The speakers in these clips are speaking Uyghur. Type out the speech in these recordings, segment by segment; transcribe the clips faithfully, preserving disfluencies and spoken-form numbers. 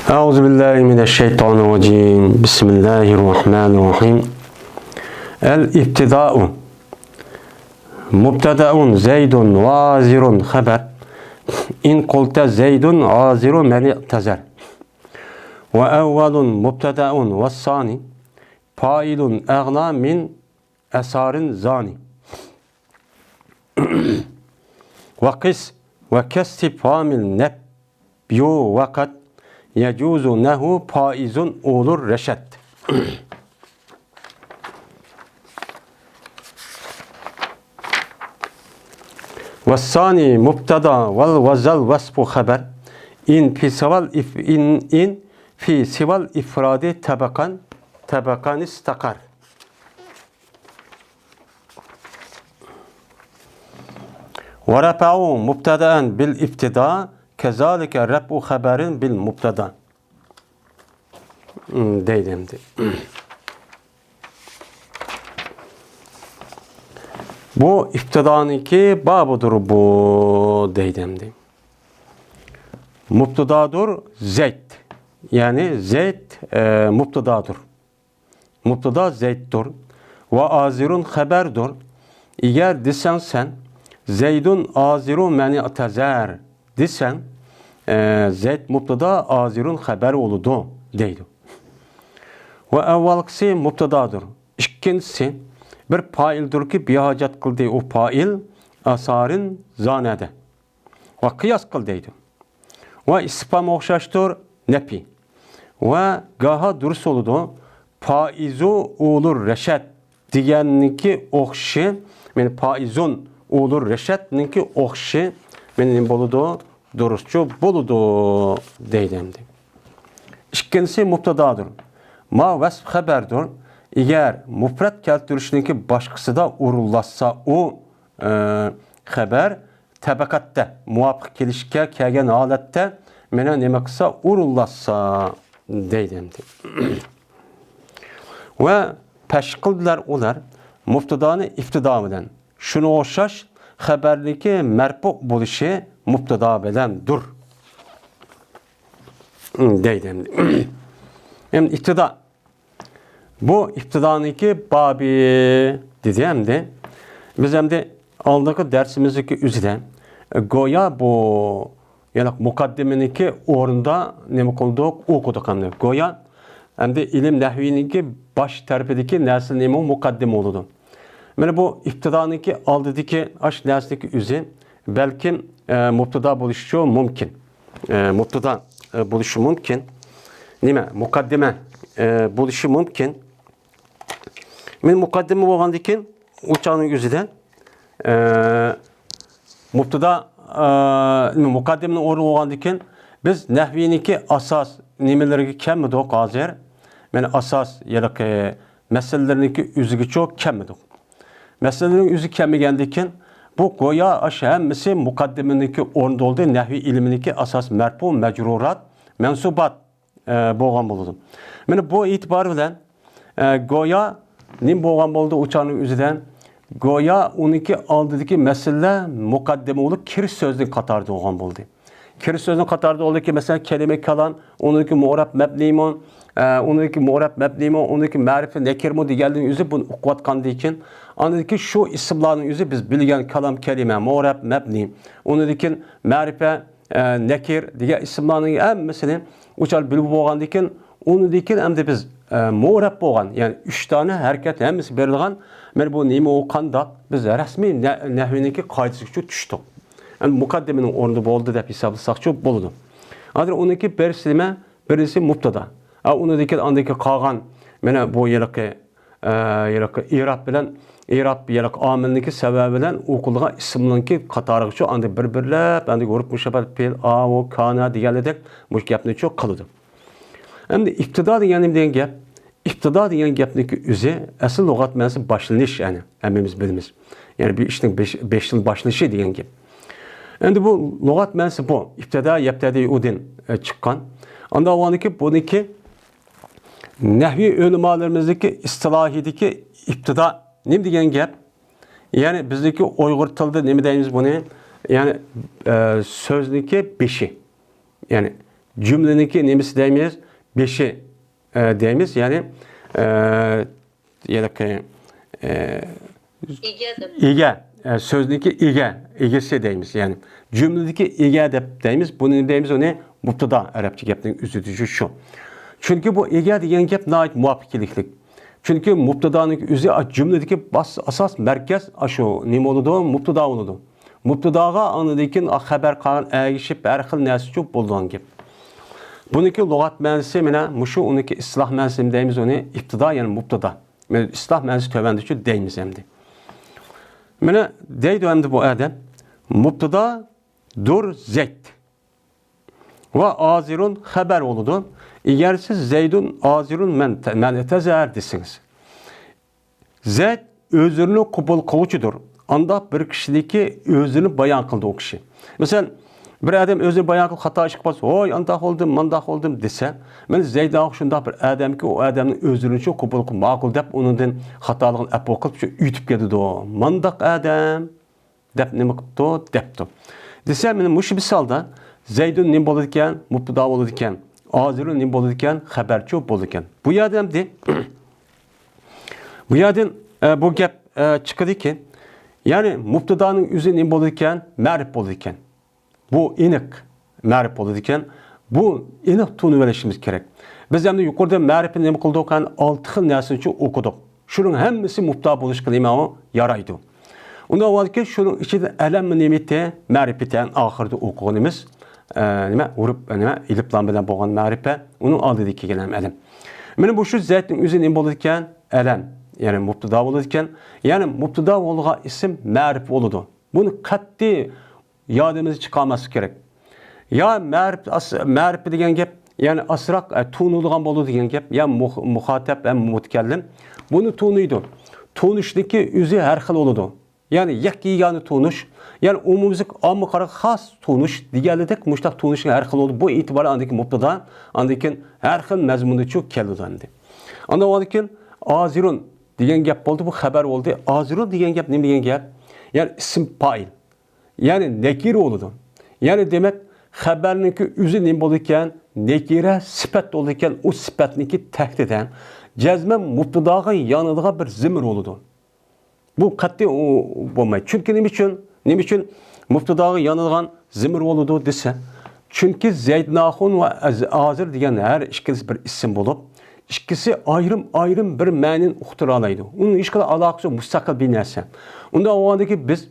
أعوذ بالله من الشيطان الرجيم. بسم الله الرحمن الرحيم. الابتداء. مبتدأ زيد وعازر خبر. إن قلت زيد عازر من اعتذر. وأول مبتدأ والثاني فاعل أغنى من أثار زاني. وقس وكاستفهام النفي وقد يجوز نحو فائز أولو الرشد. والثاني مبتدأ وال-، وذا الوصف خبر. إن في سوى الإف-، إن، إن في سوى الإفراد طبقا، طبقا استقر. ورفع مبتدأ بالابتداء، كذلك رفع خبر بالمبتدأ. دەيدۇ ئەمدى. بۇ ئىپتىدانىڭكى بابىدۇر بۇ، دەيدۇ ئەمدى. مۇبتىدادۇر زەيد. يەنى زەيد، ئە، مۇبتىدادۇر. مۇبتىدا زەيدتۇر. ۋە ئازىرۇن خەبەردۇر. ئېگەر دېسەڭ سەن، زەيدۇن ئازىرۇ مەن ئەتەزەر دېسەڭ، ئە، زەيد مۇبتىدا، ئازىرۇن خەبەر بولىدۇ، دەيدۇ. ۋە ئەۋۋالقىسى مۇبتىدادۇر. ئىككىنچىسى بىر پائىلدۇركى، بىھاجەت قىلدى ئۇ پائىل، ئاسارىن زانەدە. ۋە قىياس قىل دەيدۇ. ۋە ئىستىپھام ئوخشاشتۇر، نەپى. ۋە گاھا دۇرۇس بولىدۇ. پائىزۇ ئۇلۇر رەشەد دېگەننىڭكى ئوخشىشى، يەنى پائىزۇن ئۇلۇر رەشەدنىڭكى ئوخشىشى، يەنى نېمە بولىدۇ؟ دۇرۇسچۇ بولىدۇ دەيدۇ ئەمدى. ئىككىنچىسى مۇبتىدادۇر. ما ۋەسپ خەبەردۇر. ئەگەر مۇپرەت كەلتۈرۈشنىڭكى باشقىسىدا ئورۇنلاشسا ئۇ، ئە، خەبەر تەبەقەتتە مۇۋاپىق كېلىشكە كەلگەن ھالەتتە مېنى نېمە قىلسا، ئورۇنلاشسا دەيدۇ ئەمدى. ۋە پەش قىلدىلەر ئۇلار مۇبتىدانى ئىپتىدا بىلەن. شۇنىڭغا ئوخشاش خەبەرنىڭكى مەرپۇ بولۇشى مۇبتىدا بىلەندۇر. دەيدۇ ئەمدى. ئەمدى ئىپتىدا. بۇ ئىپتىدانىڭكى بابى دېدى ئەمدى. بىز ئەمدى ئالدىنقى دەرسىمىزدىكى ئۆزىدە، گويا بۇ، يەنى مۇقەددىمىنىڭكى ئورنىدا نېمە قىلدۇق؟ ئوقۇدۇق ئەمدى. گويا ئەمدى ئىلىم نەھۋىنىڭكى باش تەرىپىدىكى نەرسە نېمە؟ مۇقەددىمە بولىدۇ. مانا بۇ ئىپتىدانىڭكى ئالدىدىكى ئاش نەرسىنىڭكى ئۆزى بەلكىم، ئە، مۇبتىدا بولۇشىچۇ مۇمكىن. ئە، مۇبتىدا، ئە، بولۇشى مۇمكىن. نېمە؟ مۇقەددىمە، ئە، بولۇشى مۇمكىن. مانا مۇقەددىمە بولغاندىكىن ئۇ چاغنىڭ ئۆزىدە، ئە، مۇبتىدا، ئە، مۇقەددىمىنىڭ ئورنى بولغاندىكىن بىز نەھۋىنىڭكى ئاساس نېمىلىرىگە كەلمىدۇق ھازىر. مانا ئاساس ھېلىقى مەسىلىلىرىنىڭكى ئۆزىگىچۇ كەلمىدۇق. مەسىلىنىڭ ئۆزى كەلمىگەندىكىن، بۇ گويا ئاشۇ ھەممىسى مۇقەددىمىنىڭكى ئورنىدا بولدى، نەھۋىي ئىلمىنىڭكى ئاساس مەرپۇ، مەجرۇرات، مەنسۇبات، ئە، بولغان بولىدۇ. مانا بۇ ئېتىبار بىلەن، ئە، گويا نېمە بولغان بولىدۇ ئۇ چاغنىڭ ئۆزىدە؟ گويا ئۇنىڭكى ئالدىدىكى مەسىلىلەر مۇقەددىمە بولۇپ، كىرىش سۆزنىڭ قاتارىدا بولغان بولدى. كىرىش سۆزنىڭ قاتارىدا بولدىكى، مەسىلەن، كەلىمە كالام، ئۇنىڭكى مۇئرەب مەبنىيمۇ، ئە، ئۇنىڭكى مۇئرەب مەبنىيمۇ، ئۇنىڭكى مەرىپە نەكىرمۇ دېگەننىڭ ئۆزى بۇنى ئوقۇۋاتقاندىن كېيىن، ئاندىن كېيىن شۇ ئىسىملارنىڭ ئۆزى بىز بىلگەن كالام، كەلىمە، مۇئرەب مەبنىي، ئۇنىڭدىن كېيىن مەرىپە، ئە، نەكىر دېگەن ئىسىملارنىڭ ھەممىسىنى ئۇچار بىلىپ بولغاندىن كېيىن، ئۇنىڭدىن كېيىن ئەمدى بىز، ئە، مۇئرەب بولغان، يەنى ئۈچ دانە ھەرىكەت ھەممىسى بېرىلغان، مانا بۇ نېمە، ئۇ قانداق، بىز رەسمىي نە-، نەھۋىنىڭكى قائىدىسىگىچۇ چۈشتۇق. ئەمدى مۇقەددىمىنىڭ ئورنىدا بولدى دەپ ھېسابلىساقچۇ بولىدۇ. ھازىر ئۇنىڭكى بىرسى نېمە؟ بىرسى مۇبتادا. ئا، ئۇنىڭدىن كېيىن ئاندىن كېيىن قالغان، مانا بۇ ھېلىقى، ئە، ھېلىقى ئىراب بىلەن، ئىراب ھېلىقى ئامىلنىڭكى سەۋەبى بىلەن ئوقۇلغان ئىسىمنىڭكى قاتارىغىچۇ ئاندىن بىر-بىرلەپ، ئاندىن ھۇرۇپ مۇشەببەت پېئىل، ئا، ئۇ، كانا دېگەنلىدەك مۇشۇ گەپنىچۇ قىلىدۇ. ئەمدى ئىپتىدا دېگەن نېمە دېگەن گەپ؟ ئىپتىدا دېگەن گەپنىڭكى ئۆزى ئەسلى لۇغەت مەنىسى باشلىنىش، يەنى ھەممىمىز بىلىمىز. يەنى بىر ئىشنىڭ بېش-، بېشىدىن باشلىشى دېگەن گەپ. ئەمدى بۇ لۇغەت مەنىسى بۇ. ئىپتىدا، يەپتەدىئۇدىن، ئە، چىققان. ئاندىن ئاۋۋالدىكى بۇنىڭكى نەھۋىي ئۆلىمالىرىمىزدىكى ئىستىلاھىدىكى ئىپتىدا نېمە دېگەن گەپ؟ يەنى بىزدىكى ئۇيغۇر تىلىدا نېمە دەيمىز بۇنى؟ يەنى، ئە، سۆزنىڭكى بېشى. يەنى جۈملىنىڭكى نېمىسى دەيمىز؟ بېشى، ئە، دەيمىز. يەنى، ئە، يەنى، ئە، ئىگە دەپ. ئىگە، ئە، سۆزنىڭكى ئىگە، ئىگىسى دەيمىز. يەنى جۈملىدىكى ئىگە دەپ دەيمىز. بۇنى دەيمىز، ئۇنى مۇبتادا، ئەرەبچە گەپنىڭ ئۆزى شۇ. چۈنكى بۇ ئىگە دېگەن گەپ ناھايىتى مۇۋەپپەقىيەتلىك. چۈنكى مۇبتادانىڭ ئۆزى، ئا، جۈملىدىكى باس-، ئاساس مەركەز، ئا، شۇ نېمە بولىدۇ؟ مۇبتادا بولىدۇ. مۇبتاداغا ئاندىن كېيىن، ئا، خەبەر قالغان ئەگىشىپ ھەر خىل نەرسىچۇ بولىدىغان گەپ. بۇنىڭكى لۇغەت مەنىسى مانا مۇشۇ، ئۇنىڭكى ئىستىلاھ مەنىسى نېمە دەيمىز ئۇنى؟ ئىپتىدا، يەنى مۇبتادا. مانا ئىستىلاھ مەنىسى تۆۋەندىچۇ دەيمىز ئەمدى. مانا دەيدۇ ئەمدى بۇ ئادەم. مۇبتادادۇر زەيد. ۋە ھازىرۇن خەبەر بولىدۇ. ئەگەر سىز زەيدۇن ھازىرۇن مەن، مەن ئەتەزەر دېسىڭىز. زەيد ئۆزىنى قوبۇل قىلغۇچىدۇر. ئانداق بىر كىشىدىكى ئۆزىنى بايان قىلدى ئۇ كىشى. مەسىلەن، بىر ئادەم ئۆزىنى بايان قىلىپ خاتا ئىش قىلىپ قالسا، ھوي، ئانداق بولدۇم، مانداق بولدۇم دېسە، مانا زەيد شۇنداق بىر ئادەمكى، ئۇ ئادەمنى ئۆزىنىچۇ قوبۇل قىلىپ، ماقۇل دەپ، ئۇنىڭدىن خاتالىقىنى ئەپۇ قىلىپ، شۇ ئۆتۈپ كېتىدۇ. مانداق ئادەم دەپ نېمە قىپتۇ؟ دەپتۇ. دېسە، مانا مۇشۇ مىسالدا زەيدۇن نېمە بولىدىكەن؟ مۇبتادا بولىدىكەن. ھازىرۇن نېمە بولىدىكەن؟ خەبەرچۇ بولىدىكەن. بۇ يەردە ئەمدى، بۇ يەردىن، ئە، بۇ گەپ، ئە، چىقىدىكى، يەنى مۇبتادانىڭ ئۆزى نېمە بولىدىكەن؟ مەرىپ بولىدىكەن. بۇ ئېنىق مەرىپ بولىدىكەن. بۇ ئېنىق تونۇۋېلىشىمىز كېرەك. بىز ئەمدى يۇقىرىدا مەرىپنى نېمە قىلدۇق؟ يەنى ئالتە خىل نەرسىنى ئوقۇدۇق. شۇنىڭ ھەممىسى مۇبتادا بولۇشقا نېمە يارايدۇ. ئۇنداق بولغاندىكىن شۇنىڭ ئىچىدە ئەلەممۇ نېمىتى؟ مەرىپىتى ئەڭ ئاخىرىدا ئوقۇغىنىمىز، ئە، نېمە؟ ھۇرۇپ، نېمە؟ ئېلىپلام بىلەن بولغان مەرىپە، ئۇنىڭ ئالدىدا كەلگەن ھەم ئەلەم. مانا بۇ شۇ زەيدنىڭ ئۆزى نېمە بولىدىكەن؟ ئەلەم. يەنى مۇبتادا بولىدىكەن. يەنى مۇبتادا بولغان ئىسىم مەرىپ بولىدۇ. بۇنى قەتئىي يادىمىزدىن چىقارماسلىق كېرەك. يا مەرىپ، ئاس-، مەرىپ دېگەن گەپ، يەنى ئاسراق، ئە، تونۇلىدىغان بولىدۇ دېگەن گەپ، يا مۇخ-، مۇخاتەپ ھەم مۇتەكەللىم بۇنى تونۇيدۇ. تونۇشنىڭكى ئۆزى ھەر خىل بولىدۇ. يەنى يەككە يېگانە تونۇش، يەنى ئومۇميۈزلۈك ئامما قارا خاس تونۇش دېگەنلىدەك مۇشۇنداق تونۇشنىڭ ھەر خىل بولىدۇ. بۇ ئېتىبارى ئاندىن كېيىن مۇبتادا، ئاندىن كېيىن ھەر خىل مەزمۇندىچۇ كېلىدۇ ئەمدى. ئاندىن كېيىن ھازىرۇن دېگەن گەپ بولدى، بۇ خەبەر بولدى. ھازىرۇن دېگەن گەپ نېمە دېگەن گەپ؟ يەنى ئىسىم پائىل. يەنى نەكىرە بولىدۇ. يەنى دېمەك، خەبەرنىڭكى ئۆزى نېمە بولىدىكەن؟ نەكىرە سۈپەت بولىدىكەن. ئۇ سۈپەتنىڭكى تەھتىدە جەزمەن مۇبتاداغا يانىدىغان بىر زېمىر بولىدۇ. بۇ قەتئىي ئۇ بولمايدۇ. چۈنكى نېمە ئۈچۈن؟ نېمە ئۈچۈن مۇبتاداغا يانىدىغان زېمىر بولىدۇ دېسە، چۈنكى زەيدناخۇن ۋە ئەز-، ھازىر دېگەن ھەر ئىككىلىسى بىر ئىسىم بولۇپ، ئىككىسى ئايرىم-ئايرىم بىر مەنىنى ئۇقتۇرالايدۇ. ئۇنىڭ ھېچقانداق ئالاقىسى يوق، مۇستەقىل بىر نەرسە. ئۇنداق بولغاندىكىن بىز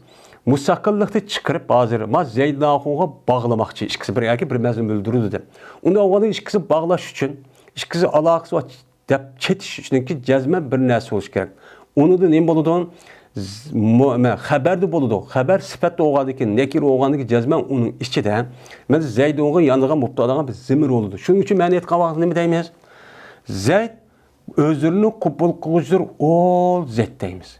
مۇستەقىللىقنى چىقىرىپ، ھازىر ما زەيدناخۇنغا باغلىماقچى، ئىككىسى بىر ياكى بىر مەزمۇن بىلدۈرىدۇ دەپ. ئۇنداق بولغاندىكىن ئىككىسىنى باغلاش ئۈچۈن، ئىككىسى ئالاقىسى بار دەپ چېتىش ئۈچۈن جەزمەن بىر نەرسە بولۇشى كېرەك. ئۇنىڭدا نېمە بولىدۇ؟ ز-، مۇ-، مە-، خەبەردە بولىدۇ. خەبەر سۈپەتتە بولغاندىكىن، نەكىرە بولغاندىكىن جەزمەن ئۇنىڭ ئىچىدە، مەن زەيدۇنغا يانىدىغان مۇبتاداغا بىر زېمىر بولىدۇ. شۇنىڭ ئۈچۈن مەن ئېيتقان ۋاقىتتا نېمە دەيمىز؟ زەيد ئۆزىنى قوبۇل قىلغۇچىدۇر، ئول زەيد دەيمىز.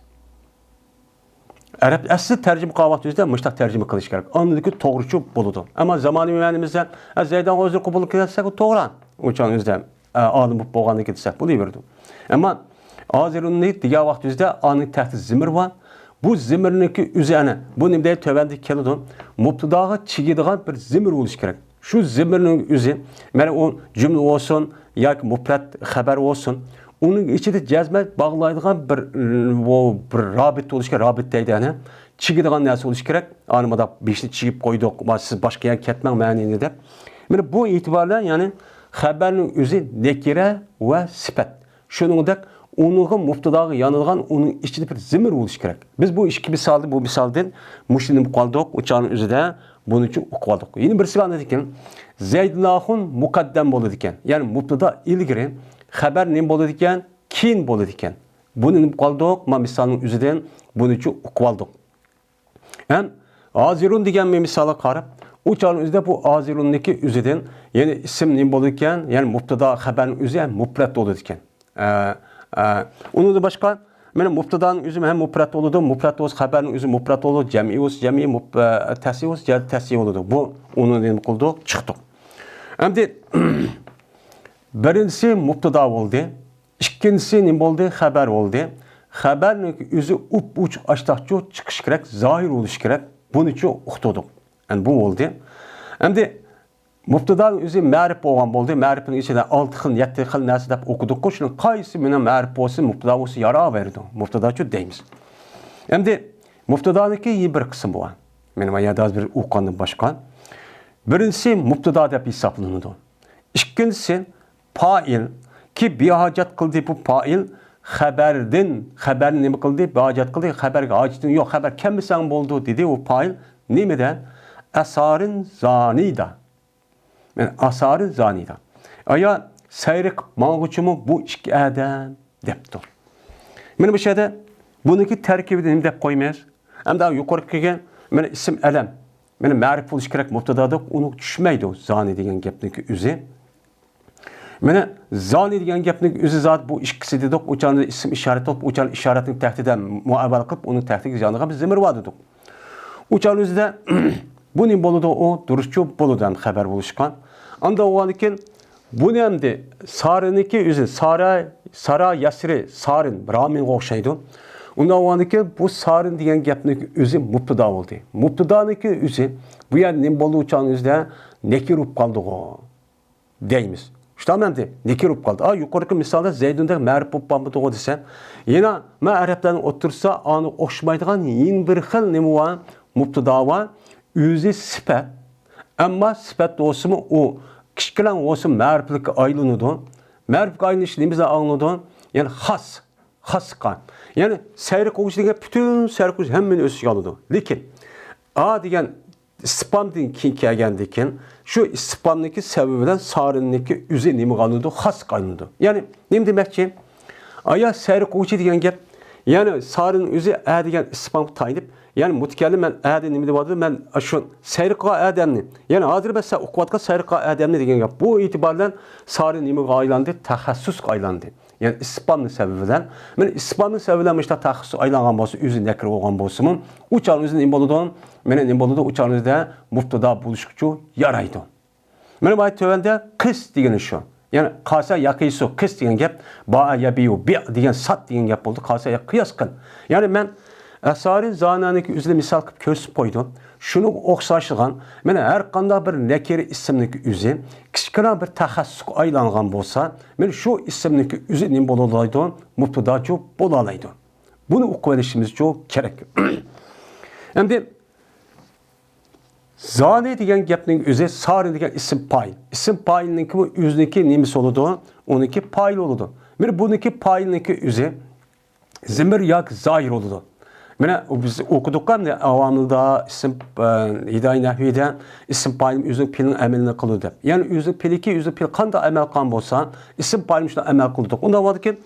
ئەرەب ئەسلى تەرجىمە قىلغان ۋاقتىمىزدا مۇشۇنداق تەرجىمە قىلىش كېرەك. ئاندىن كېيىن توغرىچۇ بولىدۇ. ئەمما زامانىۋى مەنىمىزدە، ئە، زەيدۇنغا ئۆزىنى قوبۇل قىلغان دېسەك، ئۇ توغرا. ئۇ چاغنىڭ ئۆزىدە، ئە، ئالىم بولۇپ بولغاندىن كېيىن دېسەك بولۇۋېرىدۇ. ئەمما ھازىرۇننى دېگەن ۋاقتىمىزدا ئانىڭ تەھتى زېمىر بار. بۇ زېمىرنىڭكى ئۆزى ئەنە، بۇ نېمە دەيدۇ؟ تۆۋەندە كېلىدۇ. مۇبتاداغا چىگىدىغان بىر زېمىر بولۇشى كېرەك. شۇ زېمىرنىڭ ئۆزى، مانا ئۇ جۈملە بولسۇن ياكى مۇپرەت خەبەر بولسۇن، ئۇنىڭ ئىچىدە جەزمەن باغلايدىغان بىر، بۇ بىر رابىت بولۇشى كېرەك، رابىت دەيدۇ، يەنى چىگىدىغان نەرسە بولۇشى كېرەك. ئانا مۇنداق بېشىنى چىگىپ قويدۇق، ما سىز باشقا يەرگە كەتمەڭ مەنىنى دەپ. مانا بۇ ئېتىبار بىلەن، يەنى خەبەرنىڭ ئۆزى نەكىرە ۋە سۈپەت. شۇنىڭدەك ئۇنىڭغا مۇبتاداغا يانىدىغان ئۇنىڭ ئىچىدە بىر زېمىر بولۇشى كېرەك. بىز بۇ ئىككى مىسالدا، بۇ مىسالدىن مۇشۇنى نېمە قىلدۇق؟ ئۇ چاغنىڭ ئۆزىدە بۇنىڭ ئۈچۈن ئۇقۇپ ئالدۇق. يەنە بىرسىگە ئاندىن كېيىن زەيدناخۇن مۇقەددەم بولىدىكەن. يەنى مۇبتادا ئىلگىرى، خەبەر نېمە بولىدىكەن؟ كېيىن بولىدىكەن. بۇنى نېمە قىلدۇق؟ ما مىسالنىڭ ئۆزىدىن بۇنىڭ ئۈچۈن ئۇقۇپ ئالدۇق. ھەم ھازىرۇن دېگەن مىسالغا قاراپ، ئۇ چاغنىڭ ئۆزىدە بۇ ھازىرۇننىڭكى ئۆزىدىن، يەنى ئىسىم نېمە بولىدىكەن؟ يەنى مۇبتادا خەبەرنىڭ ئۆزى ھەم مۇپرەت بولىدىكەن. ئە، ئە، ئۇنىڭدىن باشقا، مانا مۇبتادانىڭ ئۆزى ھەم مۇپرەت بولىدۇ، مۇپرەت بولسا خەبەرنىڭ ئۆزى مۇپرەت بولىدۇ، جەمئىي بولسا جەمئىي، مۇپ-، ئە، تەسنىيە بولسا جە-، تەسنىيە بولىدۇ. بۇ ئۇنى نېمە قىلدۇق؟ چىقتۇق. ئەمدى بىرىنچىسى مۇبتادا بولدى. ئىككىنچىسى نېمە بولدى؟ خەبەر بولدى. خەبەرنىڭ ئۆزى ئۇپئوچۇق ئاشتاقچۇ چىقىشى كېرەك، زاھىر بولۇشى كېرەك. بۇنىچۇ ئۇقتۇردۇق. يەنى بۇ بولدى. ئەمدى مۇپتىدانىڭ ئۆزى مەرىپ بولغان بولدى. مەرىپنىڭ ئىچىدە ئالتە خىل، يەتتە خىل نەرسە دەپ ئوقۇدۇققۇ، شۇنىڭ قايسى مېنىڭ مەرىپ بولسۇن، مۇپتىدا بولسۇن ياراۋېرىدۇ. مۇپتىداچۇ دەيمىز. ئەمدى مۇپتىدانىڭكى يەنە بىر قىسمى بار. مېنىڭ ما يەردە ھازىر بىر ئوقۇغاندىن باشقا. بىرىنچىسى مۇپتىدا دەپ ھېسابلىنىدۇ. ئىككىنچىسى پائىل، كى بىھاجەت قىلدى بۇ پائىل، خەبەردىن، خەبەرنى نېمە قىلدى؟ بىھاجەت قىلدى، خەبەرگە ھاجىتىڭ يوق، خەبەر كەلمىسەڭ بولىدۇ، دېدى ئۇ پائىل. نېمىدە؟ ئەسارىن زانىدا. مانا ئاسارىن زانىدا. ئايا سەيرىق ماڭغۇچىمۇ بۇ ئىككى ئادەم دەپتۇ. مانا بۇ يەردە بۇنىڭكى تەركىبىدە نېمە دەپ قويىمىز؟ ئەمدى يۇقىرىقى كەلگەن مانا ئىسىم ئەلەم. مانا مەرىپ بولۇشى كېرەك مۇپتىدا دەپ ئۇنى چۈشمەيدۇ زانى دېگەن گەپنىڭكى ئۆزى. مانا زانى دېگەن گەپنىڭ ئۆزى زادى بۇ ئىككىسى دېدۇق، ئۇ چاغدا ئىسىم ئىشارەت قىلىپ، ئۇ چاغدا ئىشارەتنىڭ تەھتىدە مۇئەۋۋەل قىلىپ، ئۇنىڭ تەھتىگە زانىغا بىز زېمىر بار دېدۇق. ئۇ چاغنىڭ ئۆزىدە بۇ نېمە بولىدۇ؟ ئۇ دۇرۇسچۇ بولىدۇ ھەم خەبەر بولۇشقا. ئاندىن ئۇنىڭدىن كېيىن بۇنى ئەمدى سارىنىڭكى ئۆزى، سارا، سارا ياسرى، سارىن، رامىنغا ئوخشايدۇ. ئۇنداق بولغاندىن كېيىن بۇ سارىن دېگەن گەپنىڭ ئۆزى مۇپتىدا بولدى. مۇپتىدانىڭكى ئۆزى بۇ يەردە نېمە بولدى؟ ئۇ چاغنىڭ ئۆزىدە نەكىر بولۇپ قالدىغۇ دەيمىز. شۇنداقمۇ ئەمدى؟ نەكىر بولۇپ قالدى. ئا، يۇقىرىقى مىسالدا زەيدۇندەك مەرىپ بولۇپ بارمىدىغۇ دېسەم، يەنە مەن ئەرەبلەرنىڭ ئوتتۇرىسىدا ئاڭا ئوخشىمايدىغان يەنە بىر خىل نېمە بار؟ مۇپتىدا بار. ئۆزى سۈپەت. ئەمما سۈپەت بولسىمۇ ئۇ كىچىككىنە بولسا مەرىپلىككە ئايلىنىدۇ. مەرىپلىككە ئايلىنىش نېمىدىن ئاڭلىنىدۇ؟ يەنى خاس. خاسلىققا. يەنى سەيرىق ئوقۇغۇچى دېگەن پۈتۈن سەيرىق ئوقۇغۇچى ھەممىنى ئۆز ئىچىگە ئالىدۇ. لېكىن ئا دېگەن ئىستىپھامدىن كېيىن كەلگەندىن كېيىن شۇ ئىستىپھامنىڭكى سەۋەبى بىلەن سارىننىڭكى ئۆزى نېمىگە ئايلىنىدۇ؟ خاسلىققا ئايلىنىدۇ. يەنى نېمە دېمەكچى؟ ئايا سەيرىق ئوقۇغۇچى دېگەن گەپ، يەنى سارىن ئۆزى ئە دېگەن ئىستىپھامغا تايىنىپ، يەنى مۇتەكەللىم مەن ئە دېگەن نېمە دەۋاتىدۇ؟ مەن شۇ سەيرىق قىلغان ئادەمنى، يەنى ھازىر مەن سەن ئوقۇۋاتقان سەيرىق قىلغان ئادەمنى دېگەن گەپ. بۇ ئېتىبار بىلەن سارىن نېمىگە ئايلاندى؟ تەخەسسۇسقا ئايلاندى. يەنى ئىستىپھامنىڭ سەۋەبى بىلەن، مانا ئىستىپھامنىڭ سەۋەبى بىلەن مۇشۇنداق تەخەسسۇس ئايلانغان بولسا، ئۆزى نەكىر بولغان بولسىمۇ، ئۇ چاغنىڭ ئۆزىدە نېمە بولىدۇ؟ مانا نېمە بولىدۇ؟ ئۇ چاغنىڭ ئۆزىدە مۇپتىدا بولۇشقىچۇ يارايدۇ. مانا بۇ تۆۋەندە قىس دېگىنى شۇ. يەنى قاسا يەقىسۇ قىس دېگەن گەپ، باء يەبىئۇ بىئ دېگەن سات دېگەن گەپ بولدى. قاسا يە قىياس قىل. يەنى مەن ئەسارى زانانىكى ئۆزىنى مىسال قىلىپ كۆرسىتىپ قويدۇم. شۇنىڭغا ئوخشاشلىغان، مانا ھەر قانداق بىر نەكىرە ئىسىمنىڭكى ئۆزى كىچىككىنە بىر تەخەسسۇسقا ئايلانغان بولسا، مانا شۇ ئىسىمنىڭكى ئۆزى نېمە بولالايدۇ؟ مۇپتىداچۇ بولالايدۇ. بۇنى ئۇقۇۋېلىشىمىزچۇ كېرەك. ئەمدى زانى دېگەن گەپنىڭ ئۆزى، سارى دېگەن ئىسىم پائىل. ئىسىم پائىلنىڭكى ئۆزىنىڭكى نېمىسى بولىدۇ؟ ئۇنىڭكى پائىلى بولىدۇ. بىر بۇنىڭكى پائىلنىڭكى ئۆزى زىمىر ياكى زاھىر بولىدۇ. مانا بىز ئوقۇدۇققۇ ئەمدى ئاۋامىلدا ئىسىم، ئە، ھىدايە نەھۋىدە ئىسىم پائىل ئۆزىنىڭ پېئلىنىڭ ئەمىلىنى قىلىدۇ دەپ. يەنى ئۆزىنىڭ پېئلىكى ئۆزىنىڭ پېئلى قانداق ئەمەل قىلغان بولسا، ئىسىم پائىل شۇنداق ئەمەل قىلىدۇ. ئۇنداق بولىدىكەن،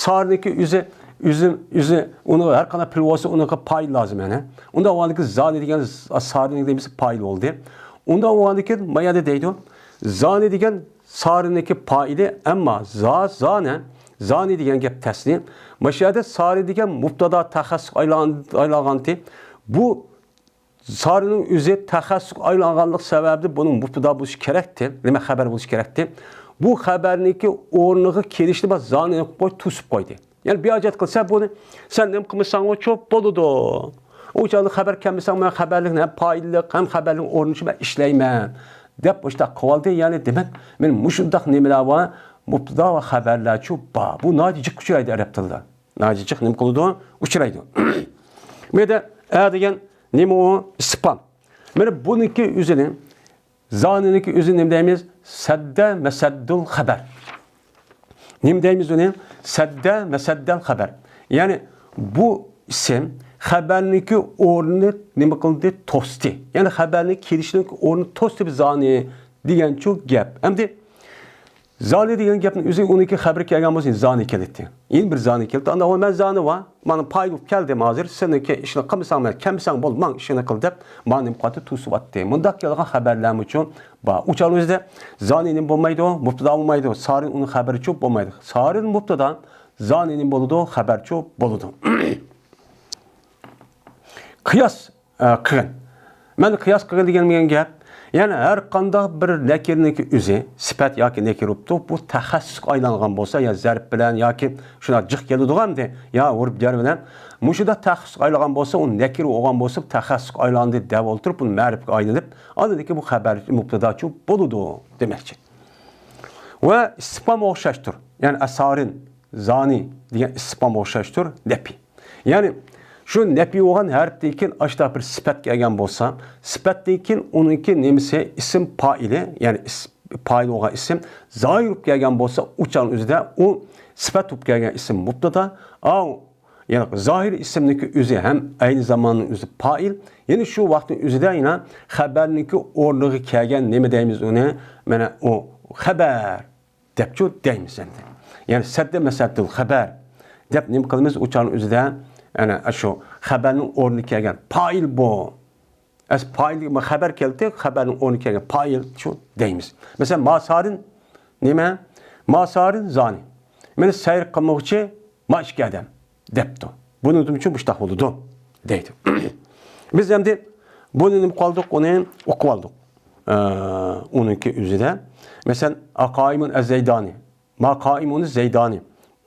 سارىنىڭكى ئۆزى، ئۆزى، ئۆزى، ئۇنىڭ ھەر قانداق پېئل بولسا، ئۇنىڭغا پائىل لازىم يەنى. ئۇنداق بولغاندىكىن زانى دېگەن سارىنىڭ نېمىسى پائىل بولدى. ئۇنداق بولغاندىكىن ما يەردە دەيدۇ، زانى دېگەن سارىنىڭكى پائىلى، ئەمما زا، زانە، زانى دېگەن گەپ تەسنىيە. مانا شۇ يەردە سارى دېگەن مۇپتىدا تەخەسسۇسقا ئايلان-، ئايلانغانتى. بۇ سارىنىڭ ئۆزى تەخەسسۇسقا ئايلانغانلىق سەۋەبىدىن بۇنىڭ مۇپتىدا بولۇشى كېرەكتى. نېمە خەۋەر بولۇشى كېرەكتى. بۇ خەۋەرنىڭكى ئورنىغا كېلىشنى بار زانى قوي، توسۇپ قويدى. يەنى بىر ھاجەت قىلسا بۇنى سەن نېمە قىلمىساڭمۇ چوپ بولىدۇ. ئۇ چاغدا خەۋەر كەلمىسەڭ مەن خەۋەرلىكنى ھەم پائىللىق، ھەم خەۋەرلىك ئورنىنى مەن ئىشلەيمەن. دەپ مۇشۇنداق قىلىۋالدى. يەنى دېمەك، مەن مۇشۇنداق نېمىلەر بار، مۇپتىدا ۋە خەۋەرلەرچۇ بار. بۇ ناھايىتى جىق ئۇچرايدۇ ئەرەب تىلىدا. ناھايىتى جىق نېمە قىلىدۇ؟ ئۇچرايدۇ. بۇ يەردە ئە دېگەن نېمە ئۇ؟ ئىستىپھام. مانا بۇنىڭكى ئۆزىنى، زانىنىڭكى ئۆزىنى نېمە دەيمىز؟ سەددە مەسەددۇل خەبەر. نېمە دەيمىز ئۇنى؟ سەددە مەسەددەل خەبەر. يەنى بۇ ئىسىم خەبەرنىڭكى ئورنىنى نېمە قىلدى؟ توستى. يەنى خەبەرنىڭ كېلىشىنىڭ ئورنىنى توستى بىز زانى دېگەنچۇ گەپ. ئەمدى زانى دېگەن گەپنىڭ ئۆزى ئۇنىڭكى خەۋىرى كەلگەن بولسا زانى كېلەتتى. يەنە بىر زانى كېلىپتۇ. ئاندىن مەن زانى بار. مانا پائىل بولۇپ كەلدىم ھازىر. سېنىڭكى ئىشىنى قىلمىساڭ مەن، كەلمىسەڭ بول، ماڭ ئىشىڭنى قىل دەپ، مانا نېمە قىلاتتى؟ توسۇۋاتتى. مۇنداق كېلىدىغان خەۋەرلەرمۇچۇ بار. ئۇ چاغنىڭ ئۆزىدە زانى نېمە بولمايدۇ؟ مۇپتىدا بولمايدۇ. سارىن ئۇنىڭ خەۋىرىچۇ بولمايدۇ. سارىن مۇپتىدا، زانى نېمە بولىدۇ؟ خەۋەرچۇ بولىدۇ. قىياس، ئە، قىلغىن. مەن قىياس قىلغىن دېگەن گەپ، يەنى ھەر قانداق بىر نەكىرىنىڭكى ئۆزى، سۈپەت ياكى نەكىرە بوپتۇ، بۇ تەخەسسۇسقا ئايلانغان بولسا، يا زەرپ بىلەن ياكى شۇنداق جىق كېلىدىغان ئەمدى، يا ئۇرۇپ جەر بىلەن، مۇشۇنداق تەخەسسۇسقا ئايلانغان بولسا، ئۇ نەكىرە بولغان بولسا، تەخەسسۇسقا ئايلاندى دەپ ئولتۇرۇپ، بۇ مەرىپكە ئايلىنىپ، ئاندىن كېيىن بۇ خەبەر مۇبتاداچۇ بولىدۇ دېمەكچى. ۋە ئىستىپھامغا ئوخشاشتۇر. يەنى ئەسارىن، زانى دېگەن ئىستىپھامغا ئوخشاشتۇر، نەپى. يەنى شۇ نەپى بولغان ھەرپتىن كېيىن ئاشۇنداق بىر سۈپەت كەلگەن بولسا، سۈپەتتىن كېيىن ئۇنىڭكى نېمىسى، ئىسىم پائىلى، يەنى ئىس-، پائىل بولغان ئىسىم زاھىر بولۇپ كەلگەن بولسا، ئۇ چاغنىڭ ئۆزىدە ئۇ سۈپەت بولۇپ كەلگەن ئىسىم مۇبتادا، ئاۋۇ، يەنى زاھىر ئىسىمنىڭكى ئۆزى ھەم ئەينى زاماننىڭ ئۆزى پائىل، يەنى شۇ ۋاقىتنىڭ ئۆزىدە يەنە خەبەرنىڭكى ئورنىغا كەلگەن نېمە دەيمىز ئۇنى؟ مانا ئۇ خەبەر دەپچۇ دەيمىز ئەمدى. يەنى سەددە مەسەددىل خەبەر دەپ نېمە قىلىمىز؟ ئۇ چاغنىڭ ئۆزىدە، يەنى شۇ خەبەرنىڭ ئورنىدا كەلگەن پائىل بۇ. ئەس پائىل خەبەر كەلدى، خەبەرنىڭ ئورنىدا كەلگەن پائىل شۇ دەيمىز. مەسىلەن، ماسارىن نېمە؟ ماسارىن زانى. مېنى سەير قىلمىغۇچى ما ئىككى ئادەم دەپتۇ. بۇنىڭ ئۈچۈن مۇشتاق بولىدۇ دەيدۇ. بىز ئەمدى بۇنى نېمە قىلدۇق؟ ئۇنى ئوقۇپ ئالدۇق. ئە، ئۇنىڭكى ئۆزىدە. مەسىلەن، ئاقائىمۇن ئەززەيدانى. ما قائىمۇن زەيدانى.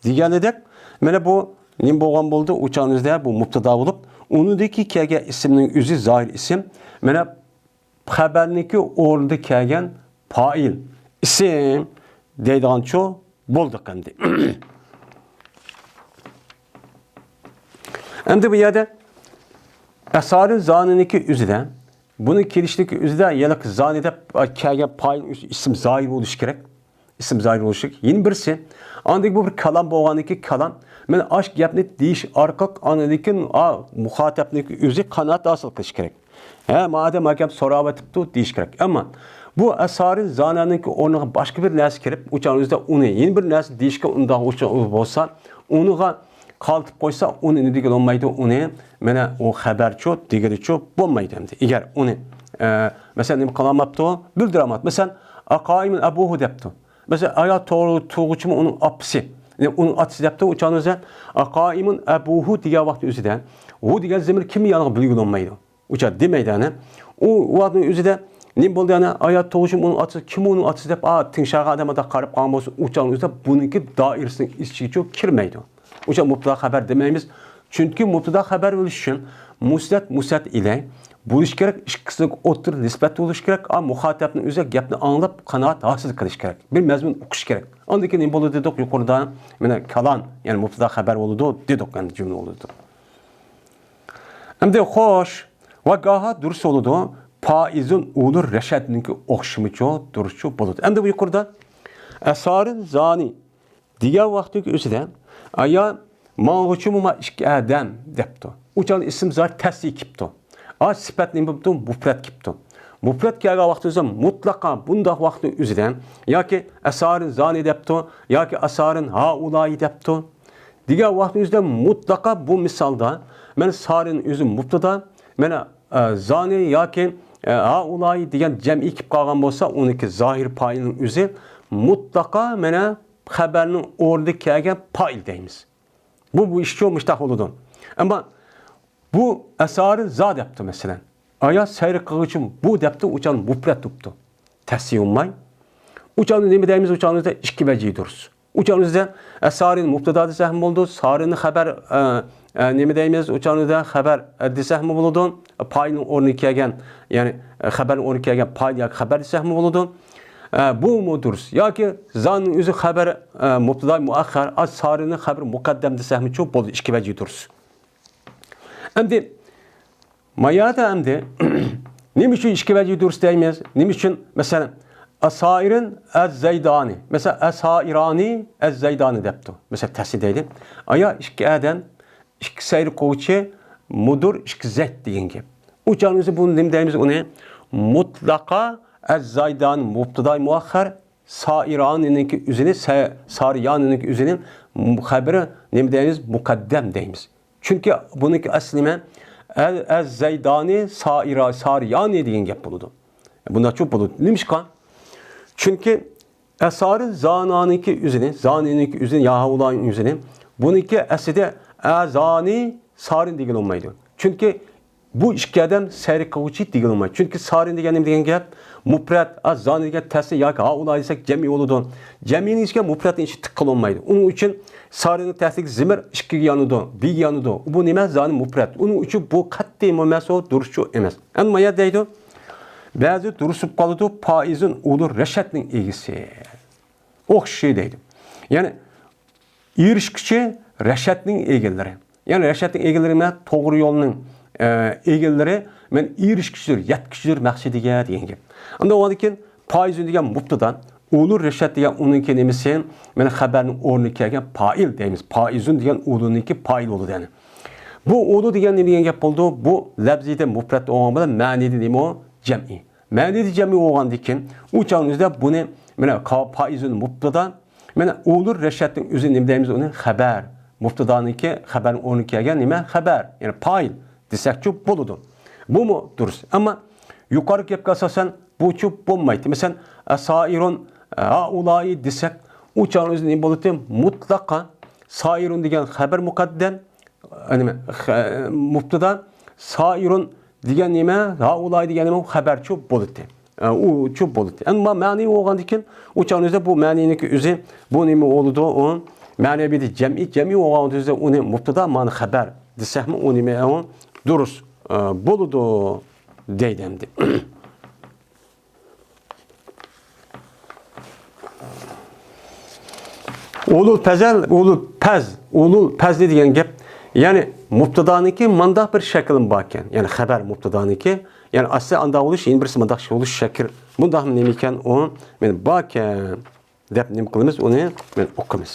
دېگەنىدەك، مانا بۇ نېمە بولغان بولدى؟ ئۇ چاغنىڭ ئۆزىدە بۇ مۇبتادا بولۇپ، ئۇنىڭدىكى كەلگەن ئىسىمنىڭ ئۆزى زاھىر ئىسىم. مانا خەبەرنىڭكى ئورنىدا كەلگەن پائىل ئىسىم دەيدىغانچۇ بولدۇق ئەمدى. ئەمدى بۇ يەردە ئەسارىن زانىنىڭكى ئۆزىدە، بۇنىڭ كېلىشلىكى ئۆزىدە يەنە زانى دەپ كەلگەن پائىل ئىسىم زاھىر بولۇشى كېرەك. ئىسىم زاھىر بولۇشى كېرەك. يەنە بىرسى، ئاندىن بۇ بىر كالام بولغاندىن كېيىن كالام، مانا ئاش گەپنى دېيىش ئارقىلىق ئاندىن كېيىن، ئا، مۇخاتەپنىڭكى ئۆزى قانائەت ھاسىل قىلىشى كېرەك. ھە، مادەم ھاكەم سوراۋېتىپتۇ دېيىش كېرەك. ئەمما بۇ ئەسارىن زانانىڭكى ئورنىغا باشقا بىر نەرسە كىرىپ، ئۇ چاغنىڭ ئۆزىدە ئۇنى يەنە بىر نەرسە دېيىشكە ئۇنداق ئۇچۇر بولسا، ئۇنىغا قالتىپ قويسا، ئۇنى نېمە دېگىلى بولمايدۇ؟ ئۇنى، مانا، ئۇ خەبەرچۇ دېگىلىچۇ بولمايدۇ ئەمدى. ئەگەر ئۇنى، ئە، مەسىلەن، نېمە قىلالماپتۇ؟ بىلدۈرەلمەپتۇ. مەسىلەن، ئاقائىمۇن ئەبۇھۇ دەپتۇ. مەسىلەن، ئايا توغرا تۇغۇچىمۇ ئۇنىڭ ئاپىسى. يەنى ئۇنىڭ ئاتىسى دەپتۇ، ئۇ چاغنىڭ ئۆزىدە ئاقائىمۇن ئەبۇھۇ دېگەن ۋاقىت ئۆزىدە، ھۇ دېگەن زېمىر كىم يانغا بىلگىلى بولمايدۇ. ئۇچا دېمەيدۇ ئەنە. ئۇ ۋاقىتنىڭ ئۆزىدە نېمە بولدى ئەنە؟ ئايا توغۇشۇم ئۇنىڭ ئاتىسى، كىم ئۇنىڭ ئاتىسى دەپ، ئا، تىڭشاغان ئادەم ئاداق قاراپ قالغان بولسا، ئۇچانىڭ ئۆزىدە بۇنىڭكى دائىرىسىنىڭ ئىچىگىچۇ كىرمەيدۇ. ئۇچا مۇبتەدا خەبەر دېمەيمىز. چۈنكى مۇبتەدا خەبەر بولۇش ئۈچۈن مۇسنەد، مۇسنەد ئىلەي بولۇش كېرەك، ئىككىسىگە ئوتتۇرا نىسبەت بولۇش كېرەك، ئا، مۇخاتەبنىڭ ئۆزى گەپنى ئاڭلاپ، قانائەت ھاسىل قىلىش كېرەك. بىر مەزمۇن ئوقۇش كېرەك. ئاندىن كېيىن نېمە بولىدۇ دېدۇق يۇقىرىدا؟ مانا كالام، يەنى مۇبتەدا خەبەر بولىدۇ دېدۇق، يەنى جۈملە بولىدۇ. ئەمدى خوش، ۋە گاھا دۇرۇس بولىدۇ، پائىزۇن ئۇلۇر رەشەدنىڭكى ئوخشىمىچۇ، دۇرۇسچۇ بولىدۇ. ئەمدى بۇ يۇقىرىدا ئەسارىن زانى دېگەن ۋاقىتتىكى ئۆزىدە، ئايا ماڭغۇچىمۇ ما ئىككى ئادەم دەپتۇ. ئۇ چاغدا ئىسىم زاھىر تەسىي كېپتۇ. ئا، سۈپەت نېمە بوپتۇ؟ مۇپرەت كېپتۇ. مۇپرەت كەلگەن ۋاقىتتا ئۆزى مۇتلەقا بۇنداق ۋاقىتنىڭ ئۆزىدە ياكى ئەسارىن زانى دەپتۇ، ياكى ئەسارىن ھائۇلايى دەپتۇ. دېگەن ۋاقىتنىڭ ئۆزىدە مۇتلەقا بۇ مىسالدا مەن سارىن ئۆزى مۇبتەدا، مانا، ئە، زانى ياكى، ئە، ھائۇلايى دېگەن جەمئىي كېلىپ قالغان بولسا، ئۇنىڭكى زاھىر پائىلنىڭ ئۆزى مۇتلەقا مانا خەبەرنىڭ ئورنىدا كەلگەن پائىل دەيمىز. بۇ، بۇ ئىشچۇ مۇشتاق بولىدۇ. ئەمما بۇ ئەسارىن زا دەپتۇ، مەسىلەن. ئايا سەير قىلغۇچىم بۇ دەپتۇ، ئۇچان مۇپرەت بوپتۇ. تەسىي بولماي. ئۇچاندا نېمە دەيمىز؟ ئۇچاندا ئىككى ۋەجىھى دۇرۇس. ئۇچاندا ئەسارىن مۇبتەدا دېسەكمۇ بولىدۇ، سارىننى خەبەر، ئە، ئە، نېمە دەيمىز؟ ئۇچاندا خەبەر، ئە، دېسەكمۇ بولىدۇ. پائىلنىڭ ئورنىغا كەلگەن، يەنى، ئە، خەبەرنىڭ ئورنىغا كەلگەن پائىل ياكى خەبەر دېسەكمۇ بولىدۇ. ئە، بۇمۇ دۇرۇس. ياكى زانىڭ ئۆزى خەبەر، ئە، مۇبتەدا مۇئەخخەر، ئا، سارىننىڭ خەبىرى مۇقەددەم دېسەكمۇچۇ بولىدۇ. ئىككى ۋەجىھى دۇرۇس. ئەمدى، مايادا ئەمدى، نېمە ئۈچۈن ئىككى ۋەجىھ دۇرۇس دەيمىز؟ نېمە ئۈچۈن، مەسىلەن، ئەسائىرىن ئەز زەيدانى، مەسىلەن، ئەسائىرانى ئەز زەيدانى دەپتۇ. مەسىلەن، تەسىي دەيلى. ئايا ئىككى ئادەم، ئىككى سەير قىلغۇچى، مۇدۇر، ئىككى زەيد دېگەن گەپ. ئۇ چاغنىڭ ئۆزى بۇنى نېمە دەيمىز ئۇنى؟ مۇتلەقا ئەز زەيدانى مۇبتەدا مۇئەخخەر، سائىرانىنىڭكى ئۆزىنى، سە-، سارىيانىنىڭكى ئۆزىنى خەبىرى نېمە دەيمىز؟ مۇقەددەم دەيمىز. چۈنكى بۇنىڭكى ئەسلى نېمە؟ ئەل-، ئەز زەيدانى سائىرا-، سارىيانى دېگەن گەپ بولىدۇ. بۇنداقچۇ بولىدۇ. نېمىشقا؟ چۈنكى ئەسارىن زانانىڭكى ئۆزىنى، زانىنىڭكى ئۆزىنى، يا ھاۋۇلانىڭ ئۆزىنى، بۇنىڭكى ئەسلىدە ئەزانى سارىن دېگىلى بولمايدۇ. چۈنكى بۇ ئىككى ئادەم سەير قىلغۇچى دېگىلى بولمايدۇ. چۈنكى سارىن دېگەن نېمە دېگەن گەپ؟ مۇپرەت، ھا، زانى دېگەن تەسنىيە ياكى ھائۇلاي دېسەك جەمئىي بولىدۇ. جەمئىينىڭ ئىچىگە مۇپرەتنىڭ ئىچى تىققىلى بولمايدۇ. ئۇنىڭ ئۈچۈن سارىننىڭ تەسلىكى زىمىر ئىككىگە يانىدۇ، بىگە يانىدۇ. بۇ نېمە؟ زانى مۇپرەت. ئۇنىڭ ئۈچۈن بۇ قەتئىي مۇمەسۇ دۇرۇسچۇ ئەمەس. ئەمما يا دەيدۇ، بەزى دۇرۇس بولۇپ قالىدۇ، پائىزۇن ئۇلۇ رەشەدنىڭ ئىگىسى. ئوخشىشى دەيدۇ. يەنى ئېرىشكۈچى رەشەدنىڭ ئىگىلىرى. يەنى رەشەدنىڭ ئىگىلىرى نېمە؟ توغرا يولنىڭ، ئە، ئىگىلىرى، مەن ئېرىشكۈچىدۇر، يەتكۈچىدۇر مەقسىتىگە دېگەن گەپ. ئەمدى ئۇنىڭدىن كېيىن پائىزۇن دېگەن مۇپتىدا، ئۇلۇ رەشەد دېگەن ئۇنىڭكى نېمىسى؟ مەن خەبەرنىڭ ئورنىغا كەلگەن پائىل دەيمىز. پائىزۇن دېگەن ئۇلۇنىڭكى پائىل بولىدۇ يەنى. بۇ ئۇلۇ دېگەن نېمە دېگەن گەپ بولىدۇ؟ بۇ لەپزىدە مۇپرەت بولغان بىلەن مەنىدە نېمە ئۇ؟ جەمئىي. مەنىدە جەمئىي بولغاندىن كېيىن، ئۇ چاغنىڭ ئۆزىدە بۇنى، مانا، قا-، پائىزۇن مۇپتىدا، مانا، ئۇلۇ رەشەدنىڭ ئۆزى نېمە دەيمىز ئۇنى؟ خەبەر. مۇپتىدانىڭكى خەبەرنىڭ ئورنىغا كەلگەن نېمە؟ خەبەر. يەنى پائىل دېسەكچۇ بولىدۇ. بۇمۇ دۇرۇس. ئەمما يۇقىرىقى گەپكە ئاساسەن بۇچۇ بولمايتتى. مەسىلەن، سائىرۇن، ھائۇلائى دېسەك، ئۇ چاغنىڭ ئۆزىدە نېمە بولىدۇ؟ مۇتلەقا سائىرۇن دېگەن خەبەر مۇقەددەم، نېمە، خە-، مۇپتىدا، سائىرۇن دېگەن نېمە، ھائۇلاي دېگەن نېمە، خەبەرچۇ بولىدۇ. ئە، ئۇچۇ بولىدۇ. ئەمما مەنىي بولغاندىن كېيىن، ئۇ چاغنىڭ ئۆزىدە بۇ مەنىينىڭكى ئۆزى، بۇ نېمە بولىدۇ؟ ئۇ مەنىي بىر جەمئىي، جەمئىي بولغان ئۆزى ئۇنى مۇپتىدا، مانا خەبەر دېسەكمۇ، ئۇ نېمە، ئۇ دۇرۇس، ئە، بولىدۇ دەيدۇ ئەمدى. ئۇلۇل پەزەل، ئۇلۇل پەز، ئۇلۇل پەزلى دېگەن گەپ. يەنى مۇپتىدانىڭكى مانداق بىر شەكلىمۇ باركەن. يەنى خەبەر مۇپتىدانىڭكى. يەنى ئەسلى ئانداق بولۇش، يەنە بىرسى مانداق بولۇش شەكىل. بۇنداقمۇ نېمە ئىكەن ئۇ؟ مانا باركەن دەپ نېمە قىلىمىز؟ ئۇنى مانا ئوقۇيمىز.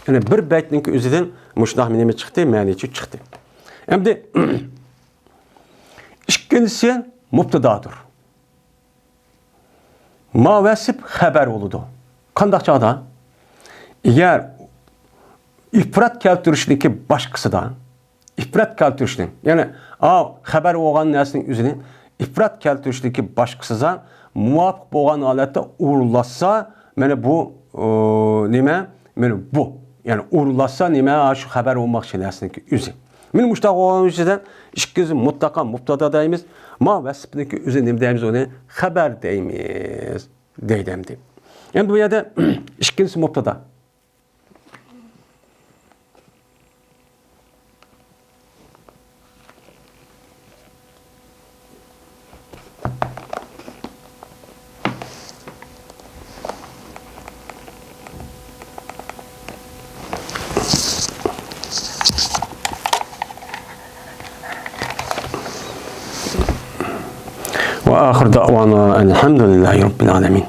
يەنى بىر بەيتنىڭكى ئۆزىدىن مۇشۇنداق نېمە چىقتى؟ مەنىچۇ چىقتى. ئەمدى ئىككىنچىسى مۇپتىدادۇر. ما ۋەسىپ خەبەر بولىدۇ. قانداق چاغدا؟ ئەگەر ئىپرات كەلتۈرۈشنىڭكى باشقىسىدا، ئىپرات كەلتۈرۈشنىڭ، يەنى، ئا، خەبەر بولغان نەرسىنىڭ ئۆزىنى ئىپرات كەلتۈرۈشنىڭكى باشقىسىدا مۇۋاپىق بولغان ھالەتتە ئورۇنلاشسا، مانا بۇ، ئۇ، نېمە؟ مانا بۇ. يەنى ئورۇنلاشسا نېمە؟ ھا، شۇ خەبەر بولماقچى نەرسىنىڭكى ئۆزى. مانا مۇشۇنداق بولغان ئۈچۈن ئىككىنچى مۇتلەقا مۇپتىدا دەيمىز. ما ۋەسىپنىڭكى ئۆزى نېمە دەيمىز ئۇنى؟ خەبەر دەيمىز. دەيدۇ ئەمدى. ئەمدى بۇ يەردە ئىككىنچىسى مۇپتىدا. وآخر دعوانا أن الحمد لله رب العالمين.